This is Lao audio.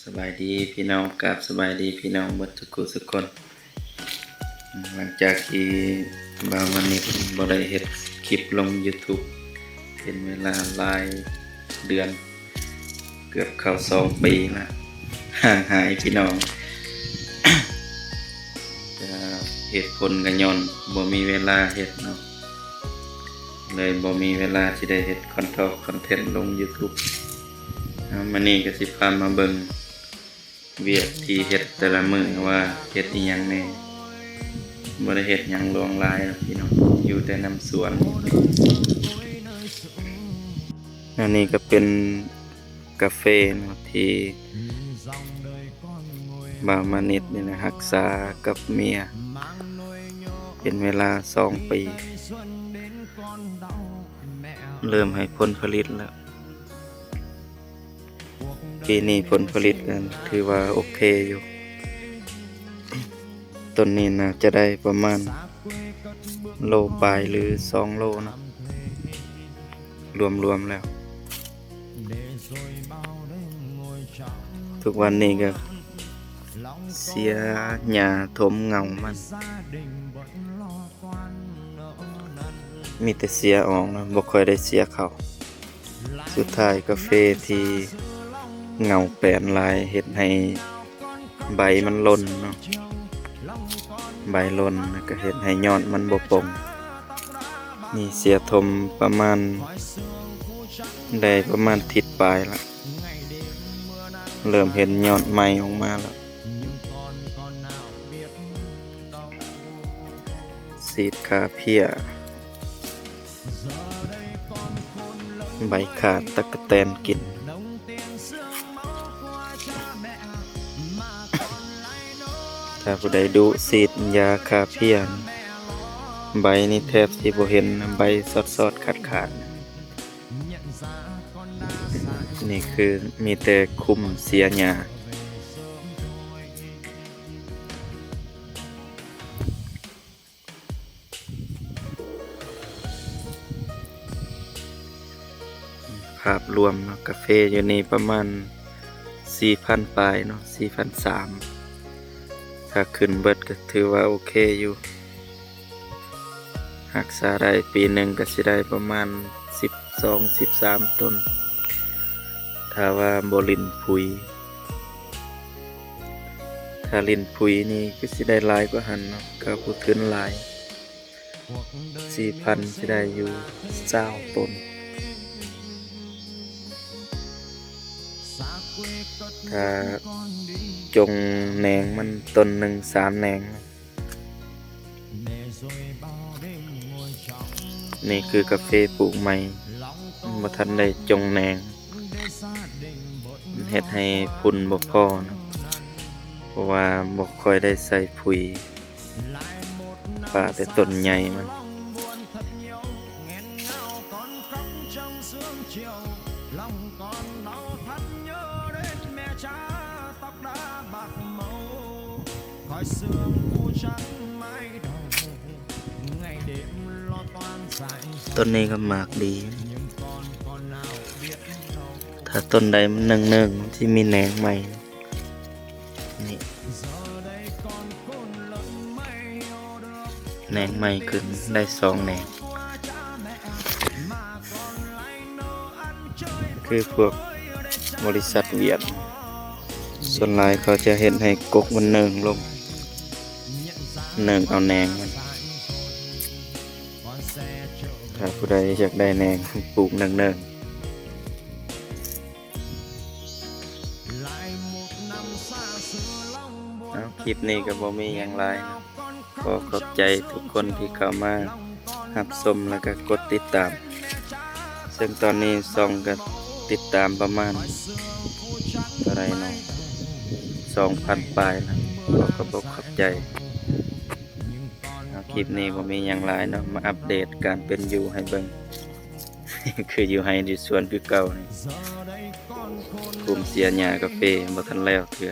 ສະບາຍດີພີ່ນ້ອງ, ກາບສະບາຍດີພີ່ນ້ອງເບິດທຸກຜູ້ທຸກຄົນ. ຫຼັງຈາກທີ່ບ່າວມານິດບໍ່ໄດ້ເຮັດຄລິບລົງຢູທູບເປັນເວລາຫຼາຍເດືອນ, ເກືອບເຂົ້າສອງປີລະ, ຫ່າງຫາຍພີ່ນ້ອງ. ກະເຫດຜົນກະຍ້ອນບໍ່ມີເວລາເຮັດເນາະ, ເລີຍບໍ່ມີເວລາຊິໄດ້ເຮັດຄອນເທັນ ຄອນເທັນລົງຢູທູບ. ເອົາ ມື້ນີ້ກະຊິພາມາເບິ່ງວຽກທີ່ເຮັດແຕ່ລະມື້ວ່າເຮັດອີ່ຫຍັງແດ່. ບໍ່ໄດ້ເຮັດຫຍັງຫຼວງຫຼາຍດອກພີ່ນ້ອງ, ຢູ່ແຕ່ນຳສວນ. ອັນນີ້ກະເປັນ ກາເຟເນາະ ທີ່ບ່າວມານິດນີ້ນະ ຮັກສາກັບເມຍເປັນເວລາສອງປີ, ເລີ່ມໃຫ້ຜົນຜະລິດແລ້ວ. ປີນີ້ຜົນຜະລິດກະຖືວ່າໂອເຄຢູ່. ຕົ້ນນີ້ໜ້າຈະໄດ້ປະມານໂລປາຍ ຫຼື ສອງໂລເນາະ ລວມໆແລ້ວ. ທຸກວັນນີ້ກະເສຍຫຍ້າຖົມເຫງົ້າມັນ, ມີແຕ່ເສຍອອກນະ, ບໍ່ຄ່ອຍໄດ້ເສຍເຂົ້າ. ສຸດທ້າຍກາເຟທີ່ເຫງົ້າແປນຫຼາຍເຮັດໃຫ້ໃບມັນຫຼົ່ນເນາະ, ໃບຫຼົ່ນແລ້ວກະເຮັດໃຫ້ຍອດມັນບໍ່ປົ່ງ. ນີ້ເສຍຖົມປະມານ ໄດ້ປະມານທິດປາຍລະ, ເລີ່ມເຫັນຍອດໃໝ່ອອກມາລະ. ສີດຂ້າເພຍ ໃບຂ້າຕັກກະແຕນກິນ. ຖ້າຜູ້ໃດດຸສີດຢາຂ້າເພຍ ໃບນີ້ແທບຊິບໍ່ເຫັນນະ, ໃບສອດໆຂາດໆ. ນີ້ຄືມີແຕ່ຄຸມເສຍຫຍ້າ. ພາບລວມເນາະ ກາເຟຢູ່ນີ້ປະມານສີ່ພັນປາຍເນາະ, ສີ່ພັນສາມ. ຖ້າຂຶ້ນເບິດກະຖືວ່າໂອເຄຢູ່, ຮັກສາໄດ້ປີໜຶ່ງກະຊິໄດ້ປະມານສິບສອງ ສິບສາມຕົນ ຖ້າວ່າບໍ່ຫຼິ້ນປຸ໋ຍ. ຖ້າຫຼິ້ນປຸ໋ຍນີ້ຄືຊິໄດ້ຫຼາຍກວ່າຫັ້ນເນາະ, ກະຜູ້ທຶນຫຼາຍ, ສີ່ພັນຊິໄດ້ຢູ່ຊາວຕົນ. ຖ້າຈົ່ງແໜງມັນ ຕົ້ນໜຶ່ງສາມແໜງ. ນີ້ຄືກາເຟປູກໃໝ່, ບໍ່ທັນໄດ້ຈົ່ງແໜງ, ມັນເຮັດໃຫ້ຝຸ່ນບໍ່ພໍເນາະ, ເພາະວ່າບໍ່ຄ່ອຍໄດ້ໃສ່ປຸ໋ຍ, ປະແຕ່ຕົ້ນໃຫຍ່ມັນ. ຕົ້ນນີ້ກະໝາກດີ, ຖ້າຕົ້ນໃດມັນເນີ່ງໆ ມັນຊິມີແໜງໃໝ່. ນີ້ ແໜງໃໝ່ຂຶ້ນໄດ້ສອງແໜງ. ຄືພວກບໍລິສັດຫວຽດ ສ່ວນຫຼາຍເຂົາຈະເຮັດໃຫ້ກົກມັນເນີ່ງລົງ, ເນີ່ງເອົາແໜງມັນ. ຖ້າຜູ້ໃດຢາກໄດ້ແໜງ ປູກເນີ່ງໆ. ເອົາ ຄລິບນີ້ກະບໍ່ມີຫຍັງຫຼາຍ. ຂໍຂອບໃຈທຸກຄົນທີ່ເຂົ້າມາຮັບຊົມ ແລະກະກົດຕິດຕາມ, ເຊິ່ງຕອນນີ້ຊ່ອງກະຕິດຕາມປະມານເທົ່າໃດເນາະ ສອງພັນປາຍລະ. ຂໍຂອບອົກຂອບໃຈ. ເອົາ ຄລິບນີ້ບໍ່ມີຫຍັງຫຼາຍເນາະ, ມາອັບເດດການເປັນຢູ່ໃຫ້ເບິ່ງ. ຄືຢູ່ໄຮ່ຢູ່ສວນຄືເກົ່ານີ້, ຄຸມເສຍຫຍ້າກາເຟບໍ່ທັນແລ້ວເທື່ອ.